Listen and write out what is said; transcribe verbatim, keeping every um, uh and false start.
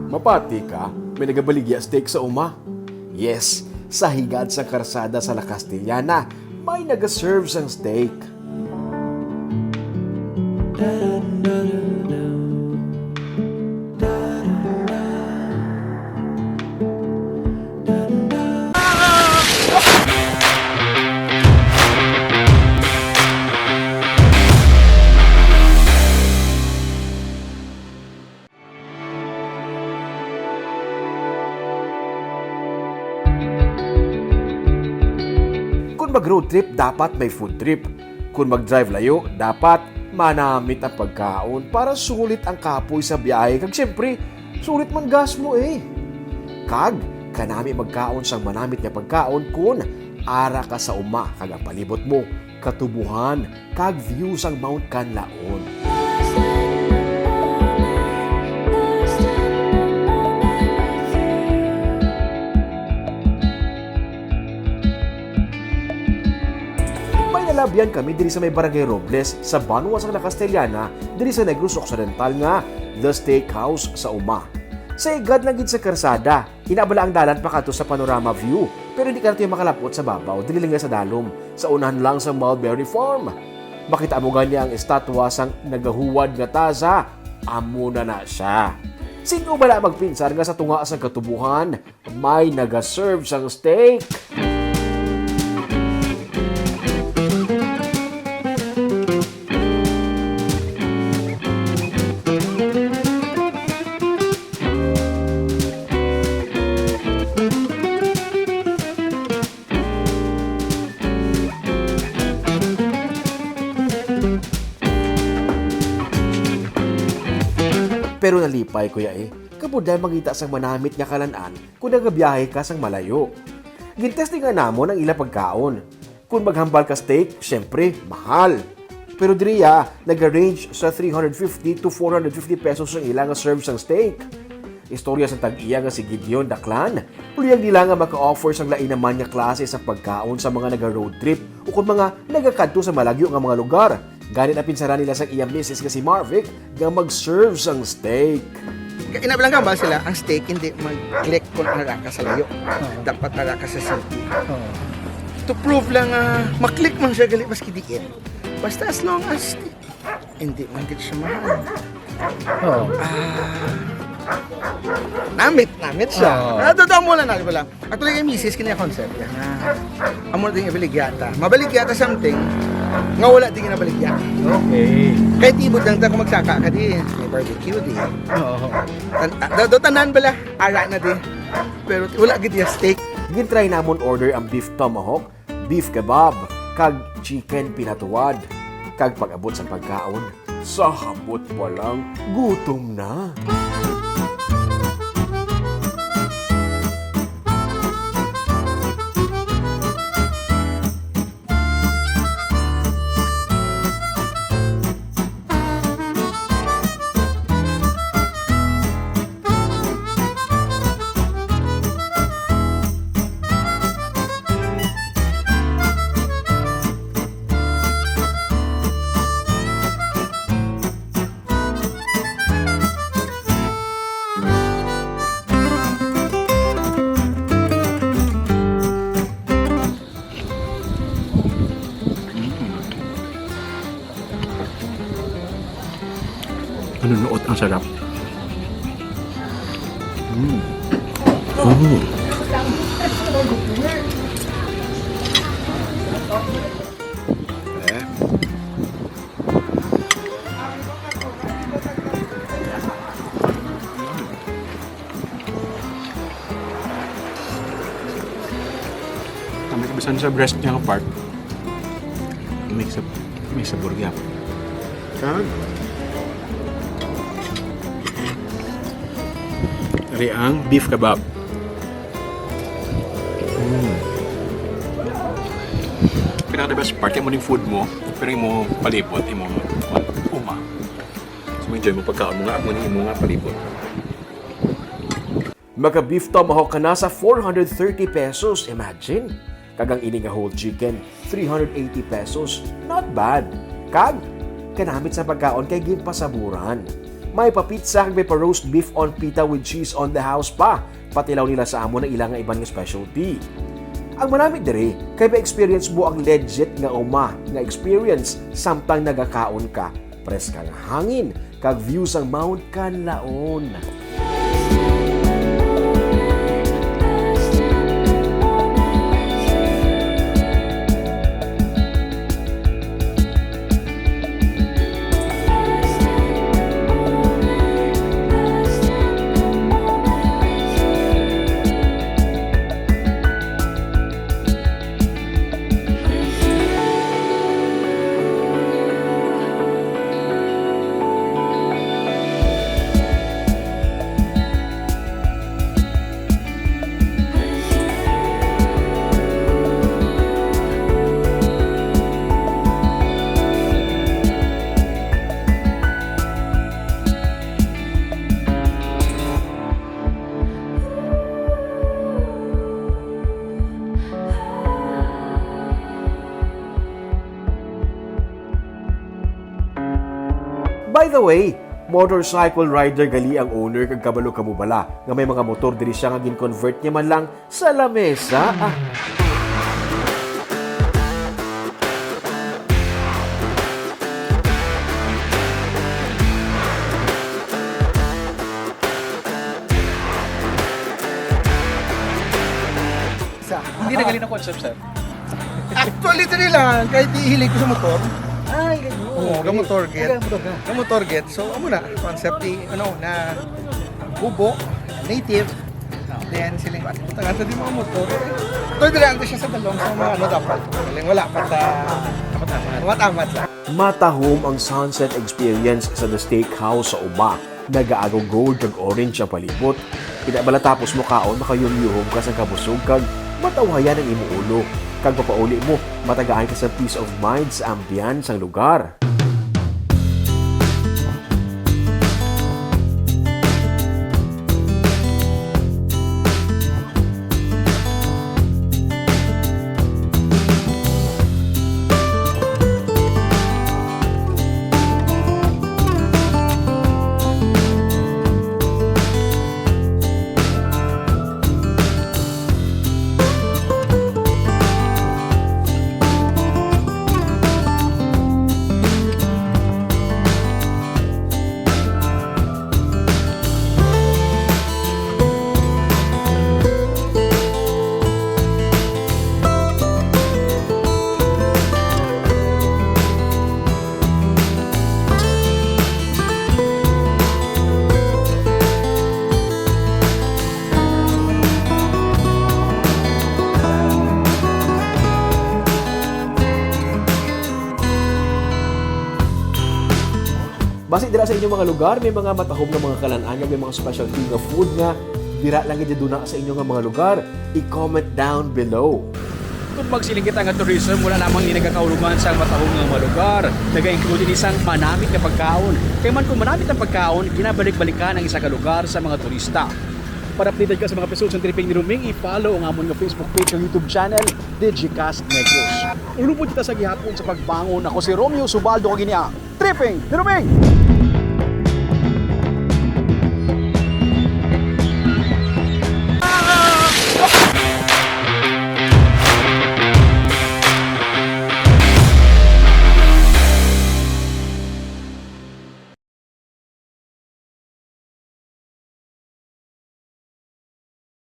Mapati ka, may nagabaligya steak sa uma. Yes, sa higad sa karsada sa La Castellana, may nagaserve sang steak. Kung mag-road trip, dapat may food trip. Kung mag-drive layo, dapat manamit ang pagkaon para sulit ang kapoy sa biyahe. Kag siyempre, sulit man gas mo eh. Kag kanami magkaon sang manamit nga pagkaon kun ara ka sa uma kag ang palibot mo, katubohan, kag view sang Mount Kanlaon. May nalabyan kami diri sa may Barangay Robles, sa banwa sang La Castellana, diri sa Negros Occidental nga The Steakhouse sa Uma. Sa higad lang gid sa karsada, ina bala ang dalan pakadto sa Panorama View, pero hindi ka na makalapot sa babaw, diri lang sa dalom, sa unahan lang sa Mulberry Farm. Makita mo gani ang estatwa sang nagahuwad nga taza, amo na na siya. Sin-o bala magpinsar nga sa tunga sang katubohan, may nagaserve sang steak. Pero nalipay ko ya eh. Kabudlay mangita sang manamit nga kalan-an kung nagabiyahe ka sang malayo. Gintestingan namon ang ila pagkaon. Kung maghambal ka steak, syempre, mahal. Pero diriya, naga-range sa three hundred fifty to four hundred fifty pesos ang ila nga serve sang steak. Istorya sa tag-iya nga si Gideon Daklan, luyag nila nga maka-offer sang lain naman nga klase sa pagkaon sa mga naga-road trip o kung mga nagakadto sa malagyo nga mga lugar. Gani napinsaran nila sang iya misis nga si Marvic nga mag-serve sang steak. Ina lang ba sila, ang steak hindi mag-click kung ara ka sa layo. Oo. Dapat ara ka sa city. Oo. To prove lang, ah, maklik man siya gali maski diin. Basta as long as hindi man gid siya mahal. Oo. Ah, namit, namit siya. Oo. Ah, totoo mo lang na, di ba lang? Actually, kay misis, kini ang concept niya. Ah. Amo din ibaligya ta. Mabaligya ta something nga wala din nabaligya. Okay. Kay tibod lang ta kung magsaka ka di, may barbecue di. Oo. Tan ah, do, do tanan bala, ara na di. Pero wala gid ya steak. Gintry namon order ang beef tomahawk, beef kebab, kag chicken pinatuwad. Kag pag-abot sa pagkaon, sa hambot pa lang, gutom na. Ano, nuot ang sarap. Mm. Mm. Eh. Kami bisan sa breast niya nga part, may sa may sabor gyapon. Saan? Ari ang beef kebab. Mm. Pinaka the best part, kay mo ning food mo, pero imo palibot, imo uma. So, enjoy mo pagkaon mo nga, amo ni imo nga palibot. Maka beef tomahawk ka na sa four hundred thirty pesos. Imagine! Kag ang ini nga whole chicken, three hundred eighty pesos. Not bad. Kag kanamit sa pagkaon kay ginpasaburan. May pa pizza kag may pa roast beef on pita with cheese on the house pa. Patilaw nila sa amon ang ila nga iban nga specialty. Ang manamit diri kay ma-experience mo ang legit nga uma nga experience samtang nagakaon ka. Preska nga hangin kag view sang Mount Kanlaon. By the way, motorcycle rider gali ang owner kag kabalo kamo bala nga may mga motor diri siya nga gin-convert niya man lang sa lamesa. Ah. Sa, hindi na gali na concept, sir. Actually, diri lang, kay hilig ko sa motor. Ay, ganun. Oo, gamotor gid. Gamotor ka. Gamotor gid. So, amo na, concept ni, ano, na kubo, native. Then, siling ba? Tagaan sa di mga motor. Ito, diri lang siya sa dalom sa mga, ano, dapat. Siling wala pa ta-, matamat lang. Matahom ang sunset experience sa The Steakhouse sa Uma. Nagaagaw gold kag orange ang palibot. Ina bala tapos mo kaon, makayumyuhom ka sang kabusog kag matawhayan ang imo ulo. Kag papauli mo, matagaan ka sa peace of mind sa ambiance sang lugar. Basi dira sa inyong mga lugar, may mga matahom nga mga kalan-an, nga may mga specialty nga food nga dira lang gid duna sa inyo nga mga lugar, i-comment down below. Kung magsiling kita nga tourism, wala lamang ini nagakahulugan sa matahom nga mga lugar. Naga-include ini sang manamit nga pagkaon. Kay man kung manamit ang pagkaon, ginabalik-balikan ang isa ka lugar sa mga turista. Para updated ka sa mga episodes ng Tripping ni Roming, i-follow ang amon nga Facebook page ug YouTube channel, Digicast Negros. Ulupod kita sa gihapon sa pagbangon. Ako si Romeo Subaldo, kag ini ang Tripping ni Roming!